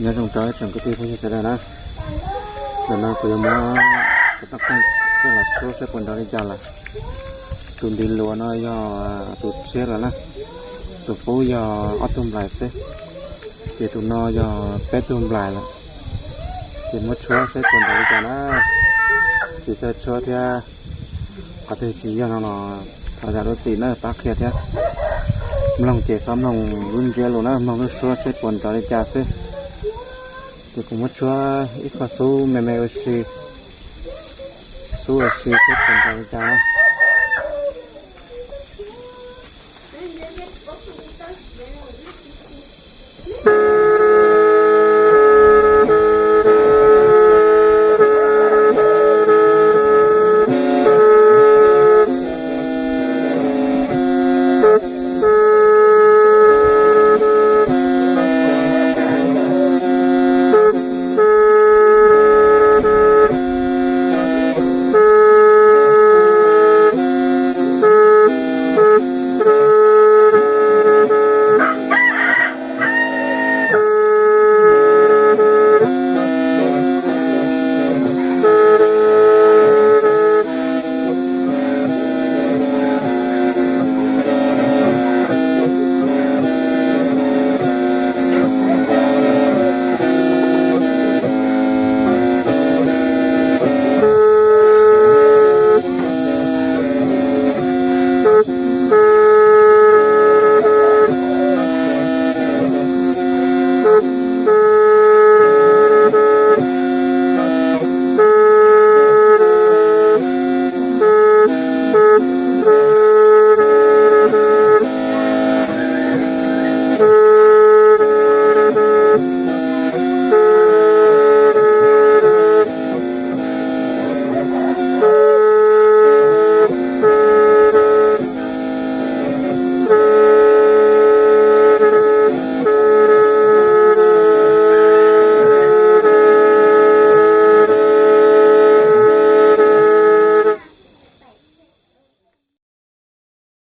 Nyob zoo rau ib tsoom kwv tij phooj ywg sawv daws na. Ntawm no kuv yuav muab kuv toj qeej coj los tshuab saib puas nrov li cas lawm. Tus ntiv luas no yog tus tshiab lawm na. Tus qub yog ob tug nplaim xwb, ces tus no yog peb tug nplaim lawm. Ces muab tshuab saib puas nrov li cas na. Tsis txawj tshuab thiab, qhov twg tsis yog no los thov zam lub txim na, pab qhia thiab. Mloog ces txhob mloog lub ntsiab lus na, mloog lub suab saib puas nrov li cas xwb. Ces kuv muab tshuab ib qho xub me me ua si, xub ua si saib puas nrov li cas na.